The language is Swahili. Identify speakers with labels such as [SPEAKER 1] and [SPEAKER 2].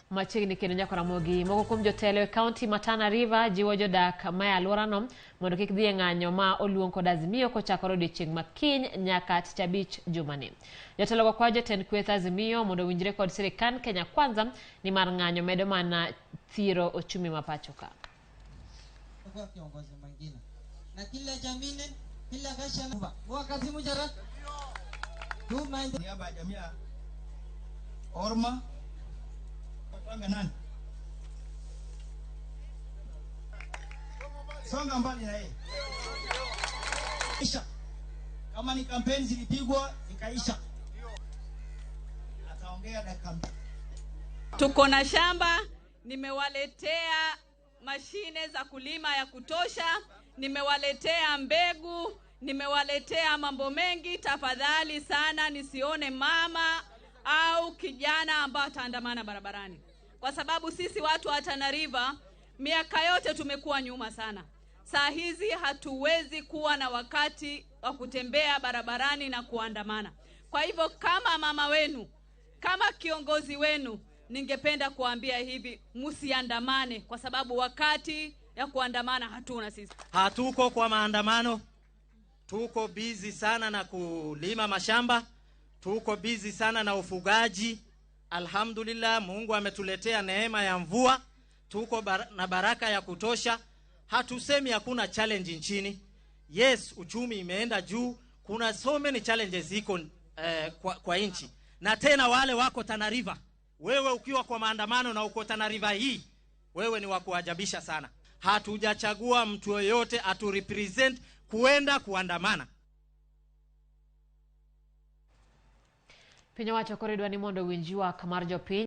[SPEAKER 1] Machiegni kendo nyaka Ramogi. Moko kuom jotelo e kaunti ma Tana River jiwo jodak ma e alworano mondo kik dhi e ng'anyo ma oluong kod Azimio kochakore odiechieng' ma kiny nyaka tich abich jumani. Jotelogo kwayo jotend kweth Azimio mondo owinjre kod sirikand Kenya Kwanza nimar ng'anyo medo mana thiro ochumi ma pacho ka.
[SPEAKER 2] Kiongozi mwingine na kila jamii kila kasha wakati mujara
[SPEAKER 3] niaba ya jamii ya Orma panga nani songa mbali na yeye isha. Kama ni kampeni zilipigwa zikaisha, ataongea dakika mbili.
[SPEAKER 4] Tuko na shamba, nimewaletea mashine za kulima ya kutosha, nimewaletea mbegu, nimewaletea mambo mengi. Tafadhali sana nisione mama au kijana ambao ataandamana barabarani, kwa sababu sisi watu wa Tana River miaka yote tumekuwa nyuma sana. Saa hizi hatuwezi kuwa na wakati wa kutembea barabarani na kuandamana. Kwa hivyo kama mama wenu, kama kiongozi wenu, ningependa kuambia hivi, msiandamane, kwa sababu wakati ya kuandamana hatuna sisi.
[SPEAKER 5] Hatuko kwa maandamano, tuko busy sana na kulima mashamba, tuko busy sana na ufugaji. Alhamdulillah, Mungu ametuletea neema ya mvua, tuko na baraka ya kutosha. Hatusemi hakuna challenge nchini. Yes, uchumi imeenda juu, kuna so many challenges ziko kwa nchi. Na tena wale wako Tana River, wewe ukiwa kwa maandamano na uko Tana River hii, wewe ni wa kuajabisha sana. Hatujachagua mtu yoyote atu represent kuenda kuandamana.
[SPEAKER 1] Piny owacho koro idwa ni mondo owinj ywak mar jopiny.